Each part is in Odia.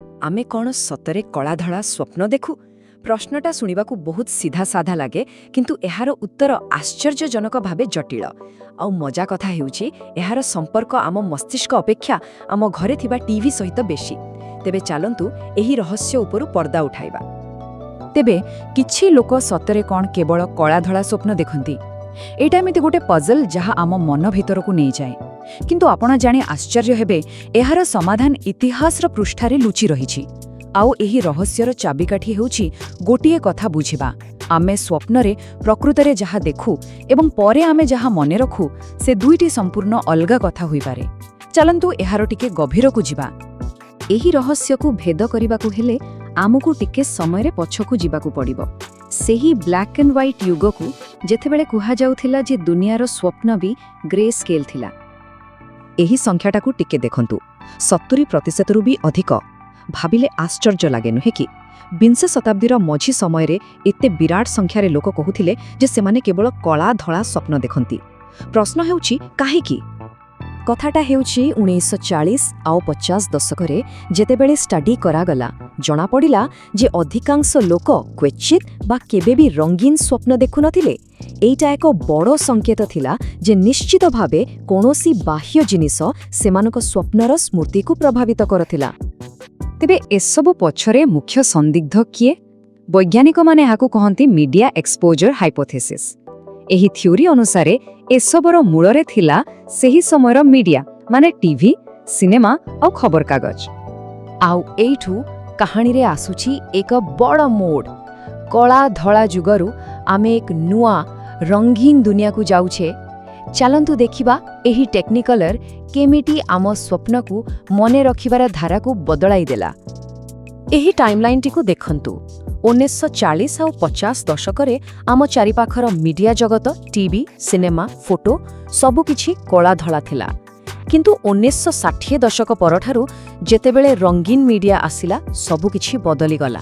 ଆମେ କ'ଣ ସତରେ କଳାଧଳା ସ୍ୱପ୍ନ ଦେଖୁ? ପ୍ରଶ୍ନଟା ଶୁଣିବାକୁ ବହୁତ ସିଧା ସାଧା ଲାଗେ, କିନ୍ତୁ ଏହାର ଉତ୍ତର ଆଶ୍ଚର୍ଯ୍ୟଜନକ ଭାବେ ଜଟିଳ। ଆଉ ମଜା କଥା ହେଉଛି, ଏହାର ସମ୍ପର୍କ ଆମ ମସ୍ତିଷ୍କ ଅପେକ୍ଷା ଆମ ଘରେ ଥିବା ଟିଭି ସହିତ ବେଶୀ। ତେବେ ଚାଲନ୍ତୁ, ଏହି ରହସ୍ୟ ଉପରୁ ପର୍ଦ୍ଦା ଉଠାଇବା। ତେବେ କିଛି ଲୋକ ସତରେ କ'ଣ କେବଳ କଳାଧଳା ସ୍ୱପ୍ନ ଦେଖନ୍ତି? ଏଇଟା ଏମିତି ଗୋଟେ ପଜଲ୍ ଯାହା ଆମ ମନ ଭିତରକୁ ନେଇଯାଏ। କିନ୍ତୁ ଆପଣ ଜାଣି ଆଶ୍ଚର୍ଯ୍ୟ ହେବେ, ଏହାର ସମାଧାନ ଇତିହାସର ପୃଷ୍ଠାରେ ଲୁଚି ରହିଛି। ଆଉ ଏହି ରହସ୍ୟର ଚାବିକାଠି ହେଉଛି ଗୋଟିଏ କଥା ବୁଝିବା: ଆମେ ସ୍ୱପ୍ନରେ ପ୍ରକୃତରେ ଯାହା ଦେଖୁ ଏବଂ ପରେ ଆମେ ଯାହା ମନେ ରଖୁ, ସେ ଦୁଇଟି ସମ୍ପୂର୍ଣ୍ଣ ଅଲଗା କଥା ହୋଇପାରେ। ଚାଲନ୍ତୁ, ଏହାର ଟିକେ ଗଭୀରକୁ ଯିବା। ଏହି ରହସ୍ୟକୁ ଭେଦ କରିବାକୁ ହେଲେ ଆମକୁ ଟିକେ ସମୟରେ ପଛକୁ ଯିବାକୁ ପଡ଼ିବ, ସେହି ବ୍ଲାକ୍ ଆଣ୍ଡ ହ୍ୱାଇଟ୍ ଯୁଗକୁ, ଯେତେବେଳେ କୁହାଯାଉଥିଲା ଯେ ଦୁନିଆର ସ୍ୱପ୍ନ ବି ଗ୍ରେ ସ୍କେଲ୍ ଥିଲା। ଏହି ସଂଖ୍ୟାଟାକୁ ଟିକେ ଦେଖନ୍ତୁ, 70%ରୁ ବି ଅଧିକ। ଭାବିଲେ ଆଶ୍ଚର୍ଯ୍ୟ ଲାଗେ, ନୁହେଁ କି? ବିଂଶ ଶତାବ୍ଦୀର ମଝି ସମୟରେ ଏତେ ବିରାଟ ସଂଖ୍ୟାରେ ଲୋକ କହୁଥିଲେ ଯେ ସେମାନେ କେବଳ କଳା ଧଳା ସ୍ୱପ୍ନ ଦେଖନ୍ତି। ପ୍ରଶ୍ନ ହେଉଛି, କାହିଁକି? କଥାଟା ହେଉଛି, 1940 ଆଉ 50 ଦଶକରେ ଯେତେବେଳେ ଷ୍ଟଡି କରାଗଲା, ଜଣାପଡ଼ିଲା ଯେ ଅଧିକାଂଶ ଲୋକ କ୍ୱଚିତ୍ ବା କେବେ ବି ରଙ୍ଗୀନ ସ୍ୱପ୍ନ ଦେଖୁନଥିଲେ। ଏଇଟା ଏକ ବଡ଼ ସଂକେତ ଥିଲା ଯେ ନିଶ୍ଚିତ ଭାବେ କୌଣସି ବାହ୍ୟ ଜିନିଷ ସେମାନଙ୍କ ସ୍ୱପ୍ନର ସ୍ମୃତିକୁ ପ୍ରଭାବିତ କରୁଥିଲା। ତେବେ ଏସବୁ ପଛରେ ମୁଖ୍ୟ ସନ୍ଦିଗ୍ଧ କିଏ? ବୈଜ୍ଞାନିକମାନେ ଏହାକୁ କହନ୍ତି ମିଡିଆ ଏକ୍ସପୋଜର ହାଇପୋଥେସିସ୍। ଏହି ଥିଓରି ଅନୁସାରେ ଏସବୁର ମୂଳରେ ଥିଲା ସେହି ସମୟର ମିଡିଆ, ମାନେ ଟିଭି, ସିନେମା ଆଉ ଖବରକାଗଜ। ଆଉ ଏଇଠୁ କାହାଣୀରେ ଆସୁଛି ଏକ ବଡ଼ ମୋଡ଼। କଳା ଧଳା ଯୁଗରୁ ଆମେ ଏକ ନୂଆ ରଙ୍ଗୀନ ଦୁନିଆକୁ ଯାଉଛେ। ଚାଲନ୍ତୁ ଦେଖିବା, ଏହି ଟେକ୍ନିକଲର କେମିତି ଆମ ସ୍ୱପ୍ନକୁ ମନେ ରଖିବାର ଧାରାକୁ ବଦଳାଇ ଦେଲା। ଏହି ଟାଇମଲାଇନଟିକୁ ଦେଖନ୍ତୁ। 1940 ଆଉ 50 ଦଶକରେ ଆମ ଚାରିପାଖର ମିଡିଆ ଜଗତ, ଟିଭି, ସିନେମା, ଫଟୋ ସବୁକିଛି କଳା ଧଳା ଥିଲା। କିନ୍ତୁ 1960 ଦଶକ ପରଠାରୁ ଯେତେବେଳେ ରଙ୍ଗୀନ ମିଡିଆ ଆସିଲା, ସବୁକିଛି ବଦଳିଗଲା।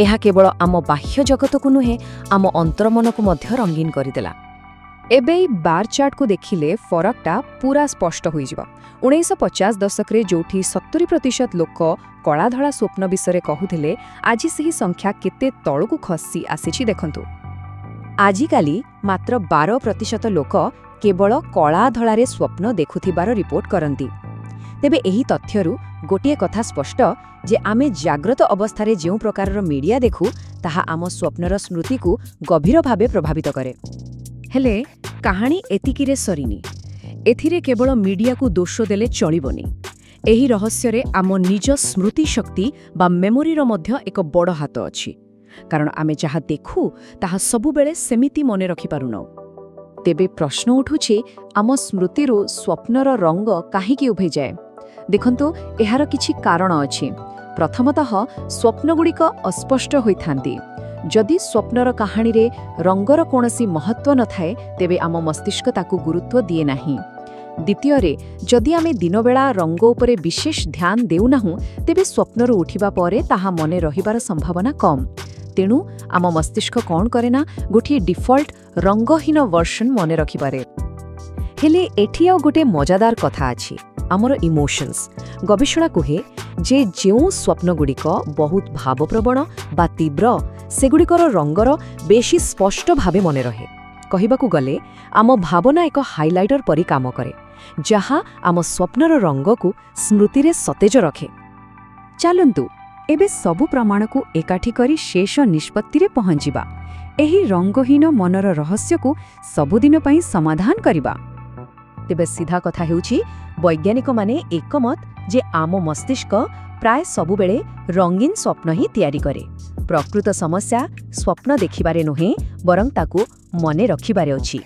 ଏହା କେବଳ ଆମ ବାହ୍ୟ ଜଗତକୁ ନୁହେଁ, ଆମ ଅନ୍ତର୍ମନକୁ ମଧ୍ୟ ରଙ୍ଗୀନ କରିଦେଲା। ଏବେ ଏଇ ବାର ଚାର୍ଟକୁ ଦେଖିଲେ ଫରକଟା ପୁରା ସ୍ପଷ୍ଟ ହୋଇଯିବ। 1950 ଦଶକରେ ଯୋଉଠି 70% ଲୋକ କଳାଧଳା ସ୍ୱପ୍ନ ବିଷୟରେ କହୁଥିଲେ, ଆଜି ସେହି ସଂଖ୍ୟା କେତେ ତଳକୁ ଖସି ଆସିଛି ଦେଖନ୍ତୁ। ଆଜିକାଲି ମାତ୍ର 12% ଲୋକ କେବଳ କଳା ଧଳାରେ ସ୍ୱପ୍ନ ଦେଖୁଥିବାର ରିପୋର୍ଟ କରନ୍ତି। ତେବେ ଏହି ତଥ୍ୟରୁ ଗୋଟିଏ କଥା ସ୍ପଷ୍ଟ ଯେ ଆମେ ଜାଗ୍ରତ ଅବସ୍ଥାରେ ଯେଉଁ ପ୍ରକାରର ମିଡିଆ ଦେଖୁ, ତାହା ଆମ ସ୍ୱପ୍ନର ସ୍ମୃତିକୁ ଗଭୀର ଭାବେ ପ୍ରଭାବିତ କରେ। ହେଲେ କାହାଣୀ ଏତିକିରେ ସରିନି। ଏଥିରେ କେବଳ ମିଡିଆକୁ ଦୋଷ ଦେଲେ ଚଳିବନି। ଏହି ରହସ୍ୟରେ ଆମ ନିଜ ସ୍ମୃତି ଶକ୍ତି ବା ମେମୋରିର ମଧ୍ୟ ଏକ ବଡ଼ ହାତ ଅଛି, କାରଣ ଆମେ ଯାହା ଦେଖୁ ତାହା ସବୁବେଳେ ସେମିତି ମନେ ରଖିପାରୁନାହୁଁ। ତେବେ ପ୍ରଶ୍ନ ଉଠୁଛି, ଆମ ସ୍ମୃତିରୁ ସ୍ୱପ୍ନର ରଙ୍ଗ କାହିଁକି ଉଭେଇଯାଏ? ଦେଖନ୍ତୁ, ଏହାର କିଛି କାରଣ ଅଛି। ପ୍ରଥମତଃ, ସ୍ୱପ୍ନଗୁଡ଼ିକ ଅସ୍ପଷ୍ଟ ହୋଇଥାନ୍ତି। ଯଦି ସ୍ୱପ୍ନର କାହାଣୀରେ ରଙ୍ଗର କୌଣସି ମହତ୍ତ୍ୱ ନଥାଏ, ତେବେ ଆମ ମସ୍ତିଷ୍କ ତାକୁ ଗୁରୁତ୍ୱ ଦିଏ ନାହିଁ। ଦ୍ୱିତୀୟରେ, ଯଦି ଆମେ ଦିନବେଳା ରଙ୍ଗ ଉପରେ ବିଶେଷ ଧ୍ୟାନ ଦେଉନାହୁଁ, ତେବେ ସ୍ୱପ୍ନରୁ ଉଠିବା ପରେ ତାହା ମନେ ରହିବାର ସମ୍ଭାବନା କମ୍। ତେଣୁ ଆମ ମସ୍ତିଷ୍କ କ'ଣ କରେ ନା, ଗୋଟିଏ ଡିଫଲ୍ଟ ରଙ୍ଗହୀନ ଭର୍ସନ ମନେ ରଖିପାରେ। ହେଲେ ଏଠି ଆଉ ଗୋଟେ ମଜାଦାର କଥା ଅଛି, ଆମର ଇମୋସନ୍ସ। ଗବେଷଣା କୁହେ ଯେ ଯେଉଁ ସ୍ୱପ୍ନଗୁଡ଼ିକ ବହୁତ ଭାବପ୍ରବଣ ବା ତୀବ୍ର, ସେଗୁଡ଼ିକର ରଙ୍ଗର ବେଶୀ ସ୍ପଷ୍ଟ ଭାବେ ମନେ ରହେ। କହିବାକୁ ଗଲେ, ଆମ ଭାବନା ଏକ ହାଇଲାଇଟର ପରି କାମ କରେ, ଯାହା ଆମ ସ୍ୱପ୍ନର ରଙ୍ଗକୁ ସ୍ମୃତିରେ ସତେଜ ରଖେ। ଚାଲନ୍ତୁ, ଏବେ ସବୁ ପ୍ରମାଣକୁ ଏକାଠି କରି ଶେଷ ନିଷ୍ପତ୍ତିରେ ପହଞ୍ଚିବା। ଏହି ରଙ୍ଗହୀନ ମନର ରହସ୍ୟକୁ ସବୁଦିନ ପାଇଁ ସମାଧାନ କରିବା। ତେବେ ସିଧା କଥା ହେଉଛି, ବୈଜ୍ଞାନିକମାନେ ଏକମତ ଯେ ଆମ ମସ୍ତିଷ୍କ ପ୍ରାୟ ସବୁବେଳେ ରଙ୍ଗୀନ ସ୍ୱପ୍ନ ହିଁ ତିଆରି କରେ। ପ୍ରକୃତ ସମସ୍ୟା ସ୍ୱପ୍ନ ଦେଖିବାରେ ନୁହେଁ, ବରଂ ତାକୁ ମନେ ରଖିବାରେ ଅଛି।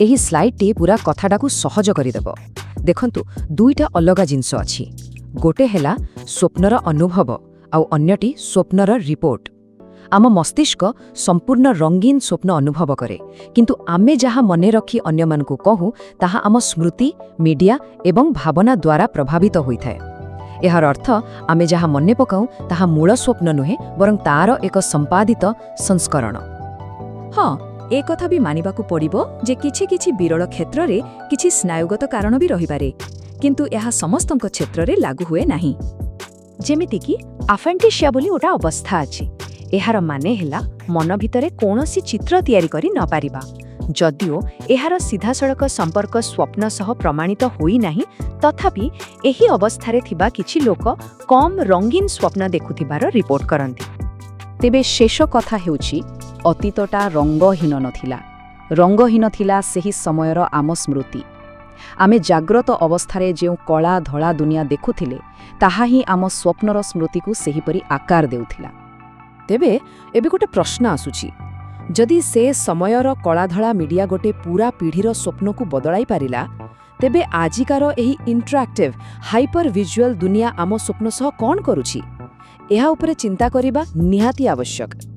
ଏହି ସ୍ଲାଇଡ୍ଟି ପୁରା କଥାଟାକୁ ସହଜ କରିଦେବ। ଦେଖନ୍ତୁ, ଦୁଇଟା ଅଲଗା ଜିନିଷ ଅଛି। ଗୋଟେ ହେଲା ସ୍ୱପ୍ନର ଅନୁଭବ, ଆଉ ଅନ୍ୟଟି ସ୍ୱପ୍ନର ରିପୋର୍ଟ। ଆମ ମସ୍ତିଷ୍କ ସମ୍ପୂର୍ଣ୍ଣ ରଙ୍ଗୀନ ସ୍ୱପ୍ନ ଅନୁଭବ କରେ, କିନ୍ତୁ ଆମେ ଯାହା ମନେ ରଖି ଅନ୍ୟମାନଙ୍କୁ କହୁ, ତାହା ଆମ ସ୍ମୃତି, ମିଡିଆ ଏବଂ ଭାବନା ଦ୍ୱାରା ପ୍ରଭାବିତ ହୋଇଥାଏ। ଏହାର ଅର୍ଥ, ଆମେ ଯାହା ମନେ ପକାଉ ତାହା ମୂଳ ସ୍ୱପ୍ନ ନୁହେଁ, ବରଂ ତାର ଏକ ସମ୍ପାଦିତ ସଂସ୍କରଣ। ହଁ, ଏକଥା ବି ମାନିବାକୁ ପଡ଼ିବ ଯେ କିଛି କିଛି ବିରଳ କ୍ଷେତ୍ରରେ କିଛି ସ୍ନାୟୁଗତ କାରଣ ବି ରହିପାରେ, କିନ୍ତୁ ଏହା ସମସ୍ତଙ୍କ କ୍ଷେତ୍ରରେ ଲାଗୁ ହୁଏ ନାହିଁ। ଯେମିତିକି ଆଫାଣ୍ଟେସିଆ ବୋଲି ଗୋଟେ ଅବସ୍ଥା ଅଛି। ଏହାର ମାନେ ହେଲା ମନ ଭିତରେ କୌଣସି ଚିତ୍ର ତିଆରି କରି ନପାରିବା। ଯଦିଓ ଏହାର ସିଧାସଳଖ ସମ୍ପର୍କ ସ୍ୱପ୍ନ ସହ ପ୍ରମାଣିତ ହୋଇନାହିଁ, ତଥାପି ଏହି ଅବସ୍ଥାରେ ଥିବା କିଛି ଲୋକ କମ୍ ରଙ୍ଗୀନ ସ୍ୱପ୍ନ ଦେଖୁଥିବାର ରିପୋର୍ଟ କରନ୍ତି। ତେବେ ଶେଷ କଥା ହେଉଛି, ଅତୀତଟା ରଙ୍ଗହୀନ ନଥିଲା। ରଙ୍ଗହୀନ ଥିଲା ସେହି ସମୟର ଆମ ସ୍ମୃତି। ଆମେ ଜାଗ୍ରତ ଅବସ୍ଥାରେ ଯେଉଁ କଳା ଧଳା ଦୁନିଆ ଦେଖୁଥିଲେ, ତାହା ହିଁ ଆମ ସ୍ୱପ୍ନର ସ୍ମୃତିକୁ ସେହିପରି ଆକାର ଦେଉଥିଲା। ତେବେ ଏବେ ଗୋଟେ ପ୍ରଶ୍ନ ଆସୁଛି। ଯଦି ସେ ସମୟର କଳାଧଳା ମିଡିଆ ଗୋଟେ ପୁରା ପିଢ଼ିର ସ୍ୱପ୍ନକୁ ବଦଳାଇ ପାରିଲା, ତେବେ ଆଜିକାର ଏହି ଇଣ୍ଟରାକ୍ଟିଭ୍ ହାଇପର ଭିଜୁଆଲ ଦୁନିଆ ଆମ ସ୍ୱପ୍ନ ସହ କ'ଣ କରୁଛି? ଏହା ଉପରେ ଚିନ୍ତା କରିବା ନିହାତି ଆବଶ୍ୟକ।